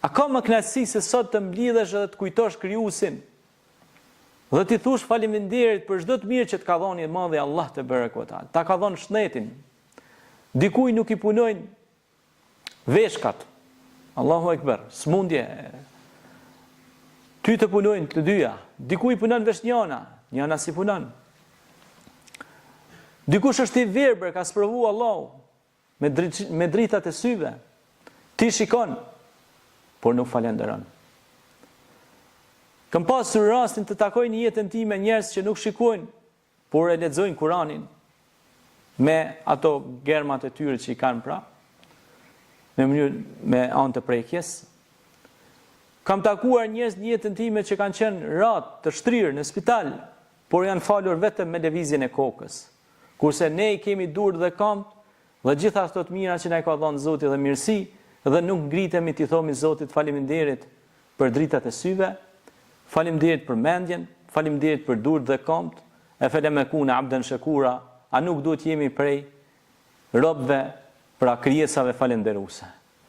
A ka më kënaqësi se sot të mblidhesh dhe të kujtosh Krijuesin dhe t'i thush faleminderit për çdo të mirë që të ka dhënë i madhi Allah tebareke ve teala. Ta ka dhënë shëndetin. Dikuj nuk i punojnë veshkat. Allahu ekber, smundje. Ty të punojnë të dyja. Dikuj i punon veç njëna, njëna s'i punon. Dikush është i verbër, ka sprovu Allahu. Me, drit, me dritat e syve, ti shikon, por nuk falenderon. Kam pasur rastin të takoj në jetën time njerëz që nuk shikojnë, por e lexojnë Kuranin me ato germat e tyre që i kanë pra, në mënyrë me anë të prekjes. Kam takuar njerëz në jetën time që kanë qenë ratë të shtrirë në spital, por janë falur vetëm me lëvizjen e kokës. Kurse ne i kemi duart dhe kamët dhe gjitha ato të mira që na i ka dhënë Zoti dhe mirësi dhe nuk ngritemi t'i thomi Zotit faleminderit për dritat e syve, faleminderit për mendjen, faleminderit për duart dhe kamët, efelem ekune abden shekura, a nuk duhet të jemi prej robëve, pra krijesave falënderuese.